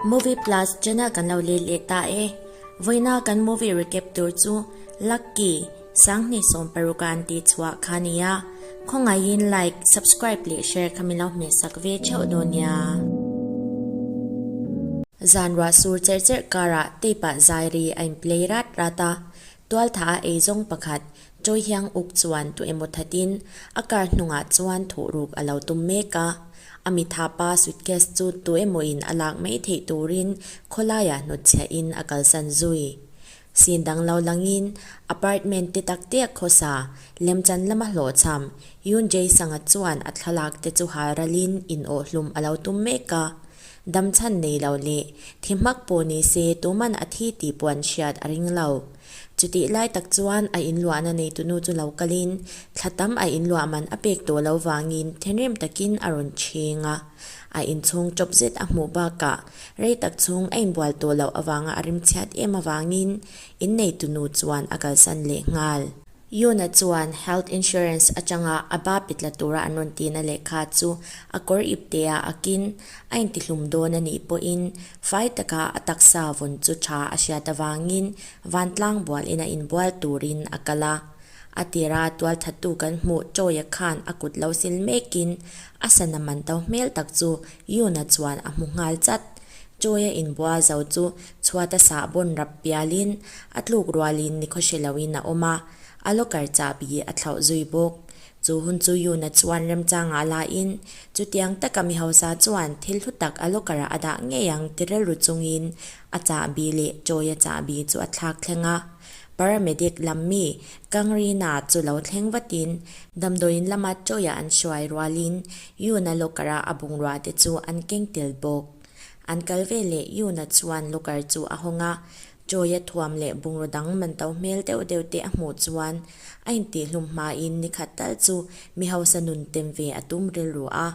Movie Plus channel kan lo let leh ta e. Vawiina kan movie recap tur chu Lucky, 2016 a an tih chhuah kha a ni a. Khawngaihin like, subscribe leh share kha min lo hmehsak ve theuh dawn nia. Zan ruah sur cherh cherh karah tape ah zai ri a in play rat rat a. Tualtha a eizawng pakhat Choi Hiang Uk chuan tu emaw thatin a car hnungah chuan thuh ruk a lo tum mek a. A mitha pa suitcase chu tu emaw in a lak mai theih turin khawlaiah hnutchhiah in a kalsan zui. Sin dang lo langin apartment te tak te a khawsa lemchan lama hlawhchham Yoon Jae Sanga chuan a thlalak te chu hal ralin in awhhlum a lo tum mek a. Damchhan nei lo leh thi hmak pawh ni se tuman a thi tih pawh an hriat a ring lo. Chutih lai tak chuan a inluahna neitunu chu lo kalin thla tam a inluah man a pek tawh lo vangin thenrim takin a rawn chhing a. A inchhung chawp zet a hmuh bakah rei tak chhung a inbual tawh loh avanga a rimchhiat em avangin inneitunu chuan a kalsan leh nghal. Yuna chuan health insurance atanga a ba pe tla tura an rawn tihna lehkha chu a kawr ipte ah akin a intihlum dawn a nih pawhin fai taka a taksa vawn chu tha a hriat avangin vantlang bual ina inbual turin a kal a. A tira tualthattu kan hmuh Chawia khan a kut lo sil mekin a sana man to hmel tak chu Yuna chuan a hmu nghal chat. Chawia inbual zo chu chhuata sahbawn rap pialin a tluk rualin nikhaw hre loin a awm a, a locker chahbi a thlauh zui bawk. Chu hun chu Yuna chuan remchangah lain chutiang taka mi hausa chuan thil hlu tak a locker ah a dah ngei ang ti rilru chungin a chahbi leh Chawia chahbi chu a thlak thleng a. Paramedic lam mi Kangrina chu lo thleng vatin damdawiin lama Chawia an hruai rualin Yuna locker ah a bungrua te chu an keng tel bawk. An kal ve leh Yuna chuan locker chu a hawng a, Chawia thuam leh bungraw dang man to hmel deuh deuh te a hmuh chuan a intihhlum hmain nikhat tal chu mi hausa nun tem ve a tum rilru a.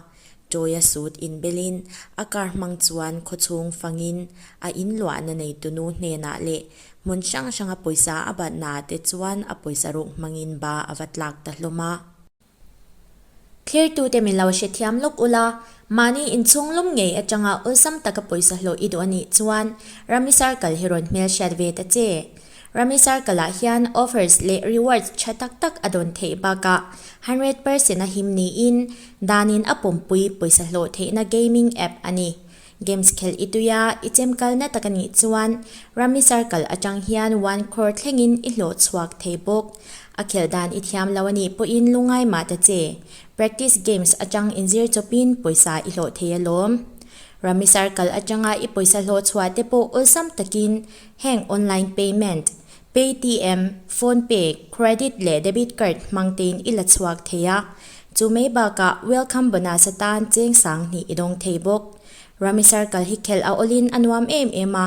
Chawia sut inbelin a car hmang chuan khawchhung fangin a inluahna neitunu hnenah leh hmun hrang hranga pawisa a batna te chuan a pawisa ruk hmangin ba a va tlak ta hlawm a. Thlirtute min lo hrethiam lawk ula, mahni inchhung lum ngei atanga awlsam taka pawisa hlawh i duh a nih chuan Rami Circle hi rawn hmelhriat ve ta che. Rami Circle-ah hian offers leh rewards tha tak tak a dawn theih bakah 100% a him niin danin a pawmpui pawisa hlawh theihna gaming app a ni. Games khelh i tui a, i chemkalna tak a nih chuan Rummy Circle atang hian one crore thlengin i hlawh chhuak thei bawk. A khelh dan i thiam lo a nih pawhin lungai mah ta che. Practice games atang inzir chawpin pawisa i hlawh thei alawm. Rummy Circle atanga i pawisa hlawh chhuah te pawh awlsam takin heng online payment, Paytm, PhonePe, credit leh debit card hmang tein i la chhuak thei a. Chu mai bakah welcome bonus atan cheng sang hnih i dawng thei bawk. Rummy Circle hi khelh a awlin a nuam em em a.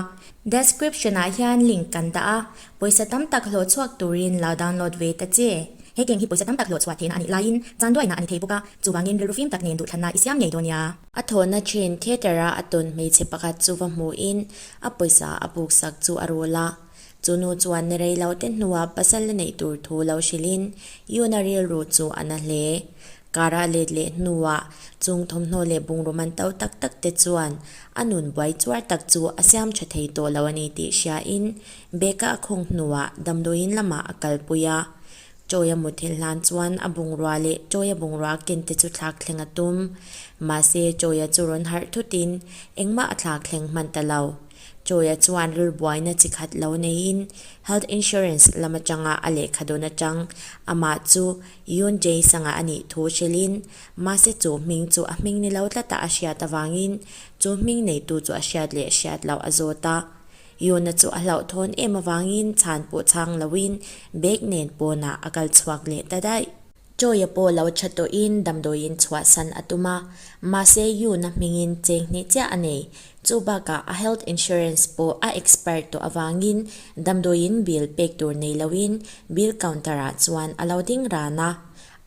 Description ah hian link kan dah a, pawisa tam tak hlawh chhuak turin lo download ve ta che. He game hi pawisa tam tak hlawh chhuah theihna a nih laiin chan duaina a ni thei bawk a, chuvangin rilru fim tak nen duhthlanna i siam ngei dawn nia. A thawhna thin theatre a a tawn hmeichhe pakhat chu va hmuhin a pawisa a buksak chu a rul a. Chu nu chuan ni rei lo te hnuah pasal la neih tur thu lo hrilhin Yuna rilru chu a na hle. Kara let leh hnuah chung thawmhnaw leh bungraw man to tak tak te chuan a nun buai chuar tak chu a siam tha thei tawh lo a ni tih hriain bag-a a khawng hnuah damdawiin lamah a kalpui a. Chawia muthilh hlan chuan a bungrua leh Chawia bungrua ken te chu thlak thleng a tum. Mahse Chawia chu rawn harh thutin engmah a thlak thleng hman ta lo. Chawia chuan rilbuaina chi khat lo neiin health insurance lam atanga a lehkha dawn atang amah chu Yoon Jae Sanga a nih thu hrilhin mahse chu hming chu a hming ni lo tlata a hriat avangin chu hming neitu chu a hriat leh hriat loh a zawt a. Yoon-a chu a hlauhthawn em avangin chhan pawh chhang loin bag nen pawnah a kal chhuak leh ta daih. Chawia pawh lo tha tawhin damdawiin chhuahsan a tum a, mahse Yoon-a hmingin cheng hnih chiah a nei. Chu bakah a health insurance pawh a expired tawh avangin damdawiin bill pek tur nei loin bill counter-ah chuan a lo ding ran a.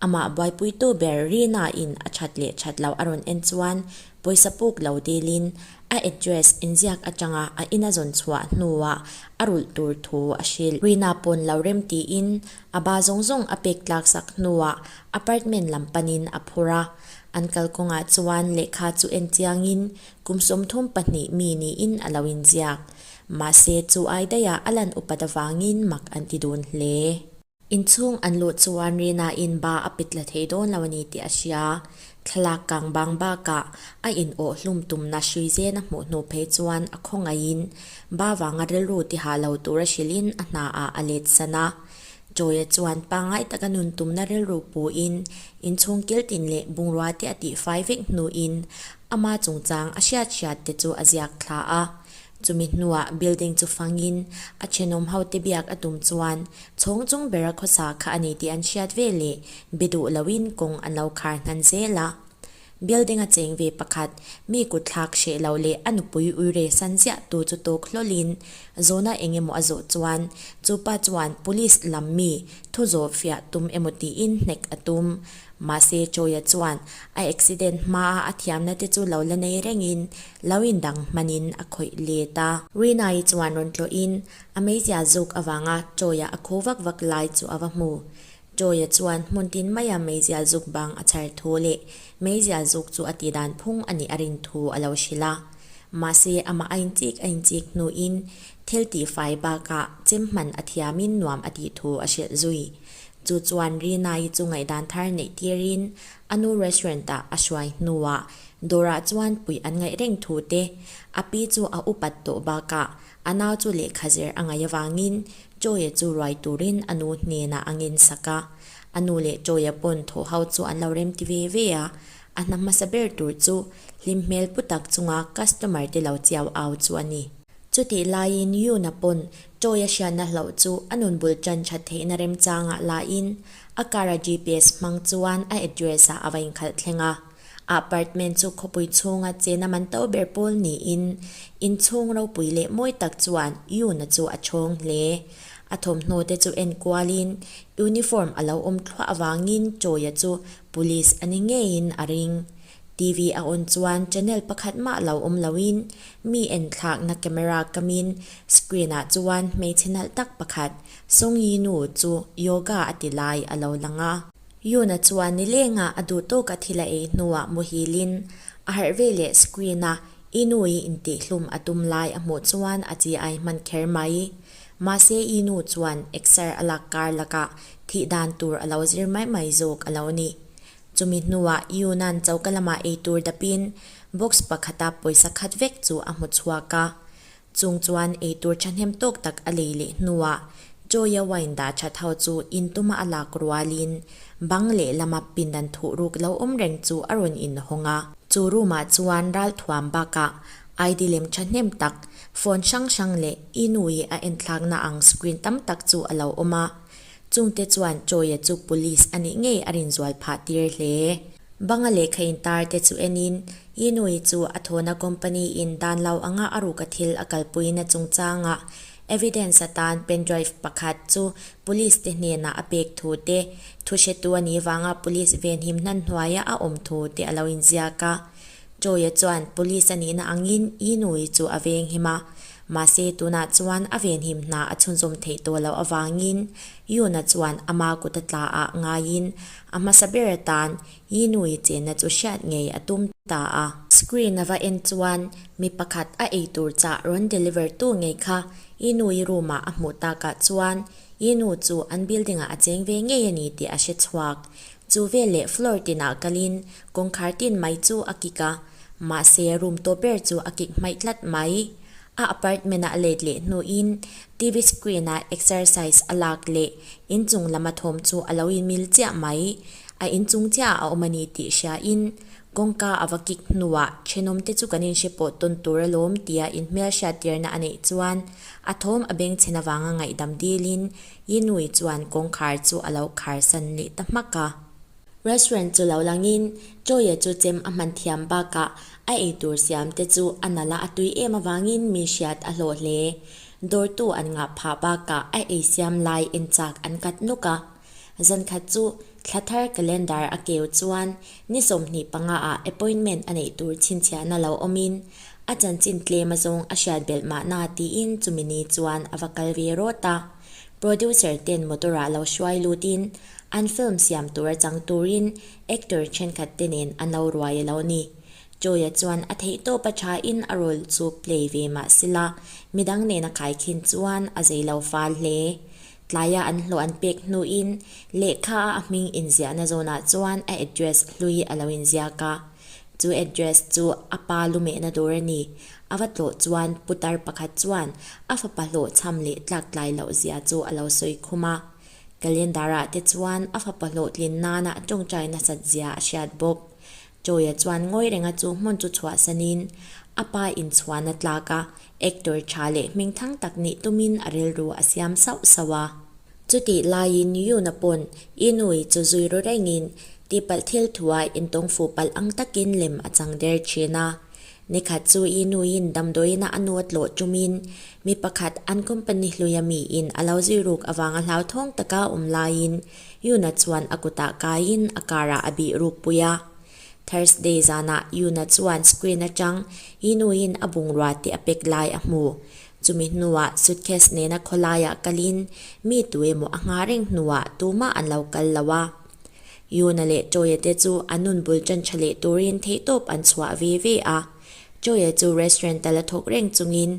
Amah buaipuitu ber Rina-in a that leh that loh a rawn en chuan Pawisa puk lo dilin a address inziak atanga a ina zawn chhuah hnuah a rulh tur thu a hrilh. Rina pawn lo rem tiin a ba zawng zawng a pek tlak sak hnuah apartment lam panin a phur a. An kalkawngah chuan lehkha chu en chiangin kum 32 mi niin a lo inziak. Mahse chu ai daihah a lan upat avangin mak an ti dun hle. Inchhung an luh chuan Rina-in ba a pit la thei dawn lo a ni tih a hria. Thlalak kang bang bakah a in awh hlum tumna hrui zen a hmuh hnu phei chuan a khawngaihin ba vanga rilru tihah lo tura hrilhin a hnaah a let san a. Tawia chuan pangngai taka nun tumna rilru puin inchhung kiltin leh bungrua te a tihfai vek hnuin ama chungchang a hriat hriat te chu a ziak thla a. Chumi hnuah building chu fangin a thenawm hote biak a tum chuan chhawng chung bera khawsa kha a ni tih an hriat ve leh be duh loin kawng an lo khar hnan zel a. Building a cheng ve pakhat, mi kut thlak hreh loh leh a nupui uire san ziah tu chu tawk hlawlin zawhna eng emaw a zawh chuan chupa chuan police lam mi thu zawh fiah tum emaw tiin hnek a tum. Mahse Chawia chuan a accident hmaa a thiamna te chu lo la nei rengin lo indang hmanin a khawih let a. Rina-i chuan rawn tlawhin a meizia zuk avanga Chawia a khu vak vak lai chu a va hmu. Chawia chuan hmun tin maia meizial zuk bang a chhar thu leh meizial zuk chu a tihdan phung a nih a rin thu a lo hrilh a. Mahse amah a inchik a inchik hnuin thil tihfai bakah chem hman a thiamin nuam a tih thu a hrilh zui. Chu chuan Rina-i chu ngaihdan thar neih tirin a nu restaurant-ah a hruai hnuah dawrah chuan puih an ngaih reng thu te, a pi chu a upat tawh bakah a nau chu lehkha zir a ngaih avangin Chawia chu ruai turin a nu hnenah a ngen sak a. A nu leh Chawia pawn thaw ho chu an lo rem ti ve ve a, a hna hmasa ber tur chu hlim hmel pu tak chunga customer te lo chiau au chu a ni. Chutih laiin Yuna pawn Chawia hriatna hlauh chu a nun bul tan that theihna remchangah lain a car a GPS hmang chuan a address ah a va inkhalh thleng a. A apartment chu khawpui chhunga chena man to ber pawl niin inchhung ropui leh mawi tak chuan Yuna chu a chhawng hle. A thawmhnaw te chu en kualin uniform a lo awm thluah avangin Chawia chu police a ni ngeiin a ring. TV a on chuan channel pakhat mah lo awm loin mi en thlakna camera kamin screen ah chuan hmeichhe nalh tak pakhat Song Yi Nu chu yoga a ti lai a lo lang a. Yuna chuan nileng ah a duh tawk a thil a ei hnuah muhilin a harh ve leh screen a I nu i intihhlum a tum lai a hmuh chuan a chi ai hman kher mai. Mahse I nu chuan exer a lak kar lakah thih dan tur a lo zir mai mai zawk a lo ni. Chumi hnuah Yunan choka lamah eitur dapin box pakhata pawisa khat vek chu a hmu chhuak a. Chung chuan eitur thahnem tawk tak a lei leh hnuah Joya wine dah that ho chu in tuma a lak rualin bang lehlama pindan thuh ruk lo awm reng chu a rawn inhawng a. Chu room ah chuan ralthuam bakah ID lem thahnem tak, phone hrang hrang leh i nui a enthlakna ang screen tam tak chu a lo awm a. Chungte chuan Chawia chu police a nih ngei a rinzual phah tir hle. Banga lehkha intar te chu enin Yinui chu a thawhna company in dan lo anga a ruka thil a kalpuina chungchangah evidence atan pen drive pakhat chu police te hnenah a pek thu te, thu hretu a nih vanga police venhim hnan hnuaia a awm thu te a lo inziak a. Chawia chuan police a nihna angin Yinui chu a venghim a. Mahse, tunah chuan a venhim hna a chhunzawm theih tawh loh avangin Yuna chuan ama kut a tla ah ngaiin a hmasa ber atan Yinui chenna chu hriat ngei a tum ta a. Screen a va en chuan mi pakhat a eitur chah rawn deliver tu ngei kha Yinui room ah a hmuh takah chuan Yinu chu an building ah a cheng ve ngei a ni tih a hre chhuak. Chu veleh floor tinah kalin kawngkhar tin mai chu a kik a. Mahse, room tawp ber chu a kik hmaih tlat mai. A apartment-ah let leh hnuin TV screen-ah exercise a lak leh inchung lama thawm chu a lo inmil chiah mai. A inchung chiah a awm a ni tih hriain kawngka a va kik hnuah thenawmte chu kan inhre pawh tawn tur alawm tia inhmelhriattirna a neih chuan a thawm a bengchhen avanga ngaihdam dilin Yinui chuan kawngkhar chu a lo kharsan leh ta hmak a. Restaurant chu lo langin Joya chu chem a hman thiam bakah a eitur siam te chu a nalh a a tui em avangin mi hriat a hlawh hle. Dawrtu an ngah phah bakah a ei siam lai en chak an kat nuk a. Zan khat chu Thla thar calendar a keu chuan ni 25 ah appointment a neih tur chhinchhiahna lo awmin a chanchin tlem azawng a hriat belh mahna tiin chumi ni chuan a va kal ve rawt a. Producer ten motor ah lo hruai lutin an film siam tura chang turin actor thenkhat te nen an lo ruai a lo ni. Joya chuan a theihtawp a thain a role chu play ve mah sela midang nena khaikhin chuan a zei lo fal hle. Tlaia an hlawh an pek hnuin lehkha a a hming inziahna zawnah chuan a address hlui a lo inziak a. Chu address chu a pa lumehna dawr a ni. A va tlawh chuan putar pakhat chuan a fapa hlawh chham leh tlak tlai loh zia chu a lo sawi khum a. Calendar-ah te chuan a fapa hlawhtlin nana tawngtai nasat zia a hriat bawk. Joya chuan ngawi renga chu hmun chu chhuahsanin a pa inchhuan a tlak a, actor tha leh hmingthang tak nih tumin a rilru a siam sauh sauh a. Chutih laiin Yuna pawn Inui chu zui ru rengin tihpalh thil thua intawng fuh palh ang takin lem a chang der thin a. Nikhat chu Inuiin damdawiina a nu a tlawh tumin mi pakhat an company hluia miin a lo zui ruk avanga hlauthawng taka awm laiin Yuna chuan a kutah kaiin a car-ah a bih ruk pui a. Thursday zanah Yuna chuan screen atang Inuiin a bungrua te a pek lai a hmu. Chumi hnuah suitcase nena khawlaiah kalin mi tu emaw a nghah reng hnuah tumah an lo kal lo a. Yuna leh Choya te chu an nun bul tan tha leh turin theihtawp an chhuah ve ve a. Choya chu restaurant a la thawk reng chungin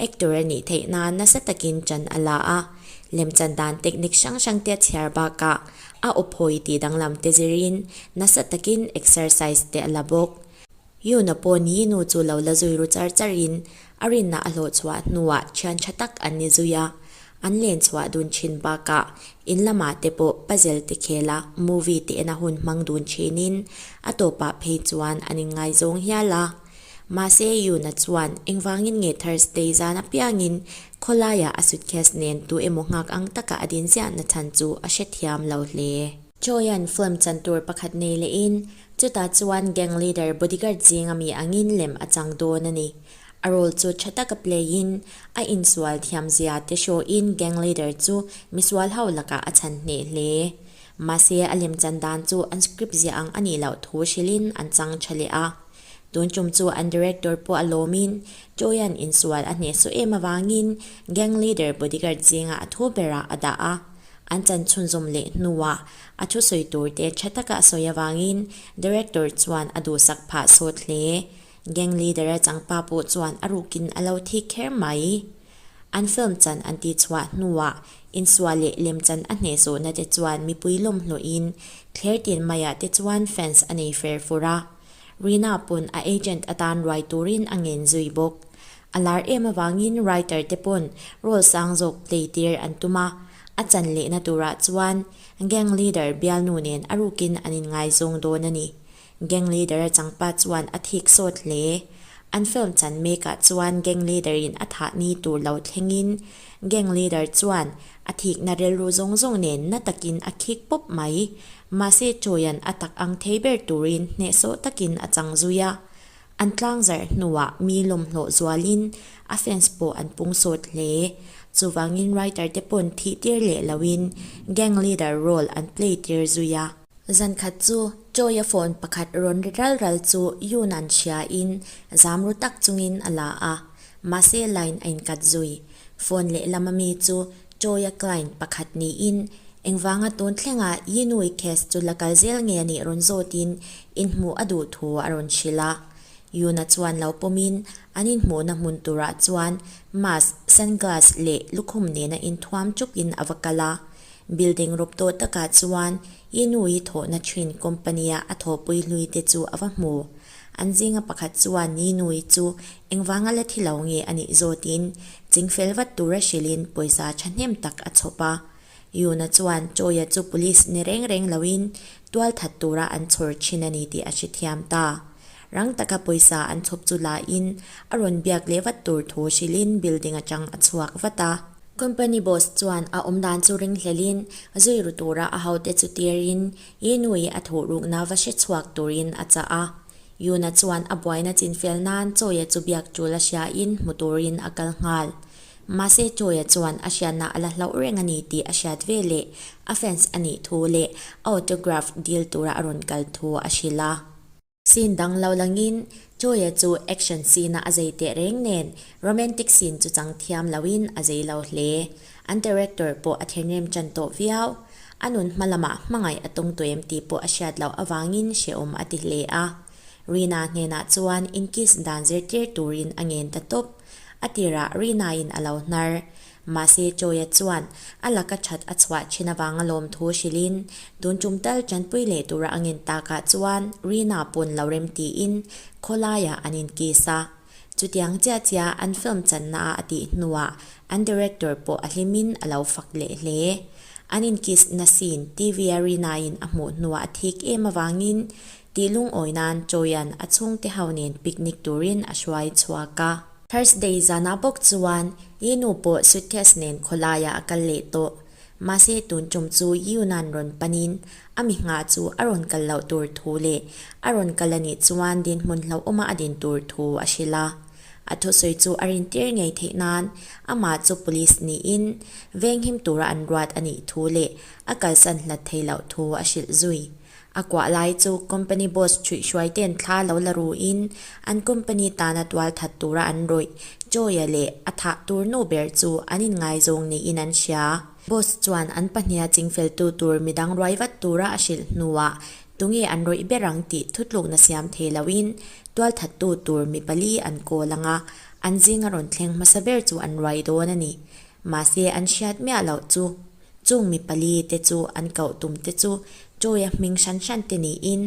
actor a nih theih nan nasa takin chan a la a. Lemchan dan technique hrang hrang te a chhiar bakah a aw phawi tih danglam te zirin nasa takin exercise te a la bawk. Yuna pawh ni nu chu lo la zui ru char charin a rinna a hlawh chhuah hnuah thian tha tak an ni zui a. An len chhuah dun thin bakah in lamah te pawh puzzle te khel a, movie te en a hun hmang dun thinin a tawpah phei chuan an inngaizawng hial a. Mahse Yuna chuan engvangin nge Thursday zan apiangin khawlaiah a suitcase nen tu emaw nghak ang taka a din ziahna chhan chu a hrethiam lo hle. Joy-a'n film chan tur pakhat nei lehin chutah chuan gang leader bodyguard zinga mi angin lem a chang dawn a ni. A role chu tha taka play-in a insual thiamzia te hrawhin gang leader chu misual ho lakah a chhan hneh hle. Mahse a lem chan dan chu an script ziah ang a nih loh thu hrilhin an chang tha leh a. Tun tum chu an director pawh a lawmin Joy-a'n insual a hnehsawh em avangin gang leader bodyguard zinga a thu berah a dah a. An chan chhunzawm leh hnuah a thusawi turte tha taka a sawi avangin director chuan a duhsak phah sawt hle. Gang leader a changpa pawh chuan a rukin a lo thik kher mai. An film chan an tihchhuah hnuah insual leh lemchan a hnehsawhna te chuan mipui lawmhlawhin thler tin maiah te chuan fans a nei fer fur a. Rina pawn a agent atan ruai turin a ngen zui bawk. A lar em avangin writer te pawn role sang zawk play tir an tum a, a chan lehna turah chuan gang leader bialnu nen a rukin an inngaizawng dawn a ni. Gang leader a changpa chuan a thik sawt hle. An film chan mekah chuan gang leader in a thah ni tur lo thlengin gang leader chuan a thikna rilru zawng zawng nen na takin a khik pawp mai. Mahse Choian a tak ang thei ber turin hnehsawh takin a chang zui a. An tlang zarh hnuah mi lawmhlawh zualin a fans pawh an pung sawt hle. Chuvangin writer te pawn thih tir leh loin gang leader role an play tir zui a. Zan khat chu Joy-a phone pakhat rawn ri ral ral chu Yoon-a'n hriain zam ru tak chungin a la a, mahse line a inkat zui. Phone lehlam ami chu Joy-a client pakhat niin engvanga tun thlenga Yinui case chu la kal zel nge anih rawn zawtin inhmuh a duh thu a rawn hrilh a. Yoon-a chuan lo pawmin an inhmuhna hmun turah chuan mask, sunglass leh lukhum nena inthuam chukin a va kal a. Building rawp tawh takah chuan i nu hi thawhna thin company-a a thawhpui hlui te chu a va hmu. An zinga pakhat chuan i nu hi chu engvanga la thi lo nge a nih zawtin chingfel vat tura hrilhin pawisa thahnem tak a chhawp a. Yuna chuan Choya chu police ni reng reng loin tual that tura an chhawr thin a ni tih a hrethiam ta. Rang taka pawisa an chhawp chu lain a rawn biak leh vat tur thu hrilhin building atang a chhuak vat a. Company boss chuan a awmdan chu ringhlelin zui ru tura a hote chu tirin Yinui a thawh rukna va hre chhuak turin a chah a. Yuna chuan a buaina chinfel nan Chawia chu biak tul a hriain hmu turin a kal nghal. Mahse Choi-a chuan a hriatna a la hlauh reng a ni tih a hriat ve leh a fans a nih thu leh a autograph dil tura a rawn kal thu a hrilh a. Scene dang lo langin Choi-a chu action scene-a a zei teh reng nen romantic scene chu chang thiam loin a zei lo hle. An director pawh a thenrem tan tawh viau. A nun hma lamah hmangaih a tawng tawh em tih pawh a hriat loh avangin hrehawm a ti hle a. Rina hnenah chuan inkiss dan zirtir turin a ngen ta tawp. A tirah Rina-in a lo hnar. Mahse Chawia chuan a laka that a chhuah thin avanga lawmthu hrilhin tun tum tal tanpui leh tura a ngen takah chuan Rina pawn lo rem tiin khawlaiah an inkiss a. Chutiang chiah chiah an film channa a tih hnuah an director pawh a hlimin a lo fak leh hle. An inkiss na scene TV a Rina-in a hmuh hnuah a thik em avangin tih lungawi nan Chawia-an a chhungte ho nen picnic turin a hruai chhuak a. Thursday zanah bawk chuan Yinu pawh suitcase nen khawlaiah a kal leh tawh. Mahse tun tum chu Yunan rawn panin a mi nghah chu a rawn kal loh tur thu leh a rawn kal a nih chuan dinhmun hlauhawma a din tur thu a hrilh a. A thusawi chu a rintir ngei theih nan amah chu police niin venghim tura an ruat a nih thu leh a kalsan hlat thei loh thu a hrilh zui. A kuah lai chu company boss ṭhuihhruai ten thla lo la ruin an company tana tual that tura an rawih Joy-a leh a thah tur nu ber chu an inngaizawng niin an hria. Boss chuan an pahniha chingfeltu tur midang ruai vat tura a hrilh hnuah tunge an rawih ber ang tih thutlukna siam thei loin tual thattu tur mi pali an kawl anga an zinga rawn thleng hmasa ber chu an ruai dawn a ni. Mahse an hriat miah loh chu. Chung mi pali te chu an koh tum te chu Joy-a hming hran hran te niin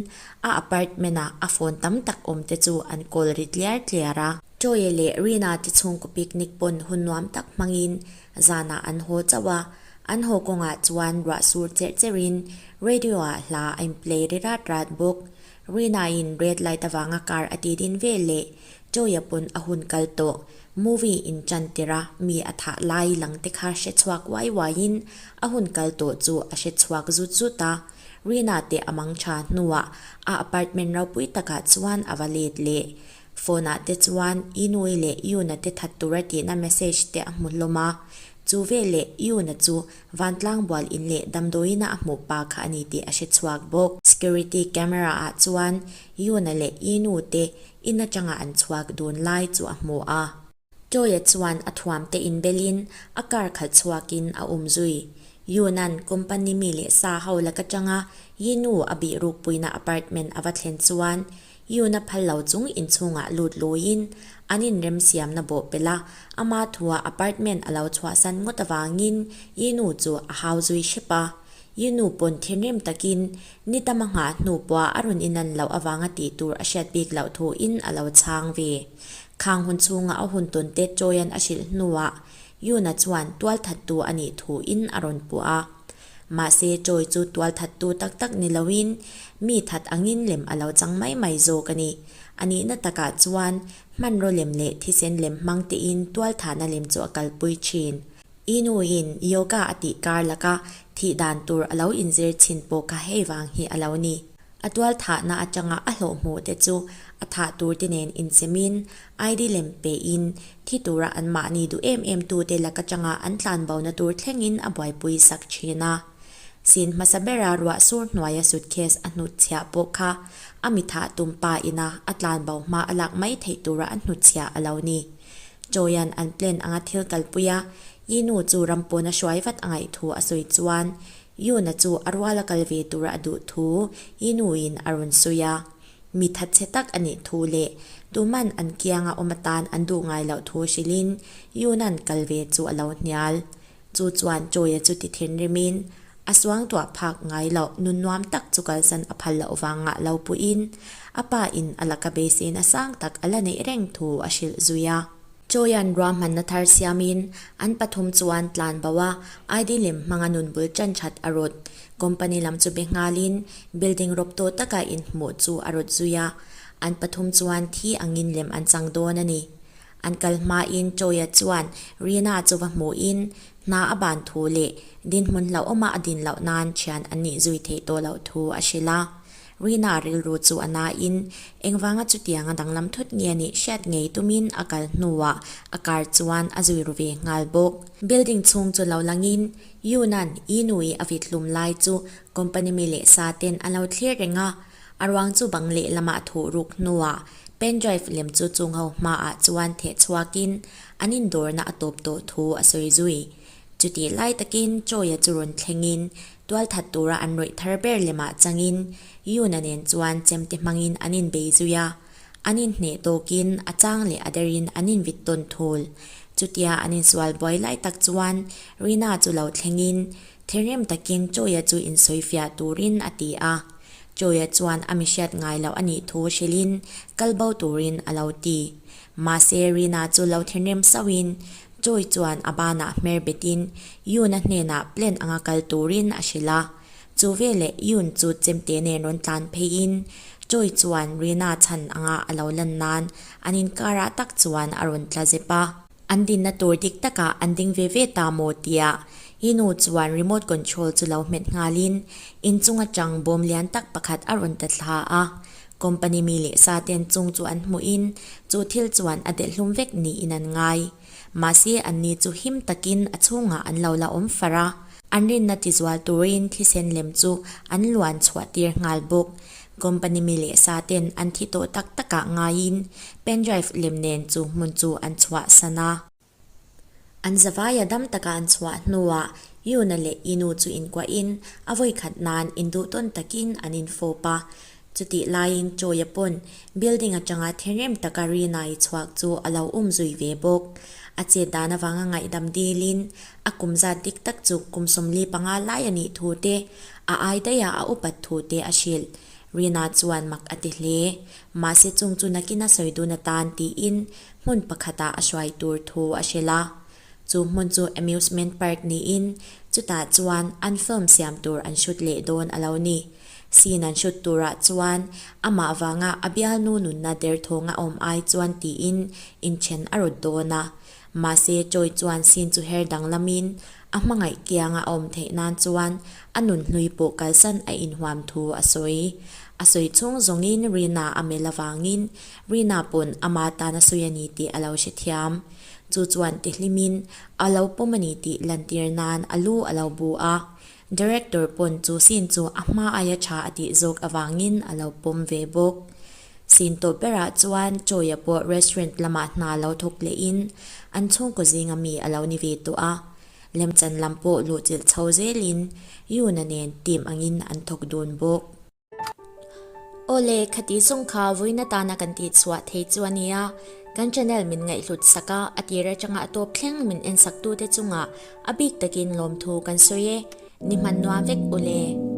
a apartment-a a phone tam tak awm te chu an kawl ri tliar tliar a. Joy-a leh Rina te chhungkaw picnic pawn hun nuam tak hmangin zanah an haw chauh a, an haw kawngah chuan ruah sur cherh cherhin radio-ah hla a in play ri rat rat bawk. Rina-in red light avanga car a ti din vel leh Joy-a pawn a hun kal tawh. Movie in ṭan tirh a mi a thah lai lang te kha hre chhuak uai uaiin a hun kal tawh chu a hre chhuak zut zut a. Rina te a mang ṭha hnuah a apartment ropui takah chuan a va let leh. Phone ah te chuan Inui leh Yuna te that tura tihna message te a hmu hlawm a. Chu veleh Yuna chu vantlang bual in leh damdawiina a hmuh pa kha a ni tih a hre chhuak bawk. Security camera ah chuan Yuna leh Inu te In atanga an chhuak dun lai chu a hmu a. Joy-a chuan a thuam te inbelin a car khalh chhuakin a um zui. Yun-a'n company mi leh sa ho lak atanga Yinu a bih rukpuina apartment a va thlen chuan Yun-a phal lo chung inchhungah lut luiin an inremsiamna bawh pelh a, ama thua apartment a lo chhuahsan ngawt avangin Yinu chu a hau zui hrep a. Yinu pawn thinrim takin Ni tam a nghah hnu pawh a rawn inan loh avanga tih tur a hriat bik loh thuin a lo chhang ve. Khang hun chhunga a hun tawn te Chawian a hrilh hnuah Yuna chuan tualthattu a nih thuin a rawn puah a. Mahse Chawi chu tualthattu tak tak ni loin mi that angin lem a lo chang mai mai zawk a ni. A nihna takah chuan hmanraw lem leh thisen lem hmang tein tualthahna lem chu a kalpui thin. I nuin yoga a tih kar laka thih dan tur a lo inzir chhin pawh kha hei vang hi a lo ni. A tual thahna atanga a hlawh hmuh te chu a thah tur te nen inchemin ID lem pein thi tura anmahni duh em em tute lak atanga an tlanbona tur thlengin a buaipui sak thin a. Sin hmasa bera ruah sur hnuaia suitcase a hnutchhiah pawh kha a mi thah tum pa ina a tlanbo hma a lak mai theih tura a hnutchhiah a lo ni. Chawian an plan anga thil kalpui a, I nu chu ram pawn a hruai vat a ngaih thu a sawi chuan Yuna chu a rual a kal ve tura a duh thu I nuin a rawn sawi a. Mi thatchhe tak a nih thu leh tuman an kianga awm atan an duh ngai loh thu hrilhin Yuna'n kal ve chu a lo hnial. Chu chuan Chawia chu ti thinrimin a suangtuah phak ngai loh nun nuam tak chu kalsan a phal loh vangah lo puiin a pa in a laka beiseina sang tak a la neih reng thu a hrilh zui a. Chawia'n ruahmanna thar siamin an pathum chuan tlan bo a, ID lem hmanga nun bul tan that a rawt. Company lam chu be nghalin building rawp tawh taka inhmuh chu a rawt zui a. An pathum chuan thi angin lem an chang dawn a ni. An kal hmain Chawia chuan Rina chu va hmuhin hna a ban thu leh dinhmun hlauhawma a din loh nan thian an nih zui theih tawh loh thu a hrilh a. Rina rilru chu a nain engvanga chutianga danglam thut nge a nih hriat ngei tumin a kal hnuah a car chuan a zui ru ve nghal bawk. Building chhung chu lo langin Yunan i nui a vit hlum lai chu company mi leh sa ten an lo thlir reng a, a ruang chu bang leh lamah thuh ruk hnuah pen drive lem chu chung ho hmaah chuan theh chhuakin an indawrna a tawp tawh thu a sawi zui. Chutih lai takin Chawia chu rawn thlengin tualthat tura an rawih thar ber lemah changin Yuna nen chuan chemte hmangin an inbei zui a, an inhneh tawkin a chang leh a derin an invit tawn thul. Chutia an insual buai lai tak chuan Rina chu lo thlengin thinrim takin Chawia chu insawifiah turin a ti a. Chawia chuan a mihriat ngai loh a nih thu hrilhin kal bo turin a lo ti. Mahse Rina chu lo thinrim sauhin Joy chuan a banah hmer betin Yoon-a hnenah plan anga kal turin a hrilh a. Chu veleh Yoon chu chemte nen rawn tlan pheiin Joy chuan Rina chhan anga a lo lan nan an inkarah tak chuan a rawn tla zep a. An dinna tur dik takah an ding ve ve ta maw tia Yinu chuan remote control chu lo hmet nghalin inchung atang bawm lian tak pakhat a rawn ta thla a. Company mi leh sa ten chung chu an hmuhin chu thil chuan a delh hlum vek niin an ngai. Mahse anni chu him takin a chhungah an lo la awm far a, an rinna tizual turin thisen lem chu an luan chhuah tir nghal bawk. Company mi leh sa ten an thi tawh tak takah ngaiin pendrive lem nen chu hmun chu an chhuahsan a. An zavaia dam taka an chhuah hnuah Yuna leh Inu chu inkuahin a vawikhat nan induhtawn takin an infawp a. Chutih laiin Chawia pawn building atanga thinrim taka Rina-i chhuak chu a lo um zui ve bawk. A chet dan avanga ngaihdam dilin a kum zat dik tak chu kum 45 lai a nih thu te, a ai daih a a upat thu te a hrilh. Rina chuan mak a ti hle. Mahse chung chu nakin a sawi dun atan tiin hmun pakhatah a hruai tur thu a hrilh a. Chu hmun chu amusement park niin chutah chuan an film siam tur an shoot leh dawn a lo ni. Scene an shoot turah chuan amah vanga a bialnu nunna derthawng a awm ai chuan tiin inthen a rawt dawn a. Mahse Choi chuan scene chu her danglamin a hmangaih kianga a awm theih nan chuan a nun hlui pawh kalsan a inhuam thu a sawi. A sawi chhung zawngin Rina a melh avangin Rina pawn ama tan a sawi a ni tih a lo hrethiam. Chu chuan tihlimin a lo pawm a ni tih lantir nan a lu a lo bu a. Director pawn chu scene chu a hma aia tha a tih zawk avangin a lo pawm ve bawk. Scene tawp berah chuan Chawia pawh restaurant lamah hna lo thawk lehin an chhungkaw zinga mi a lo ni ve tawh a. Lemchan lam pawh luhchilh chho zelin Yuna nen team angin an thawk dun bawk. Awle, khati zawng kha vawiin atana kan tih chhuah thei chu a nia. Kan channel min ngaihhlut sak a, a tir atanga a tawp thleng min en sak tute chungah a bik takin lawmthu kan sawi e. Ni hman nuam vek ule.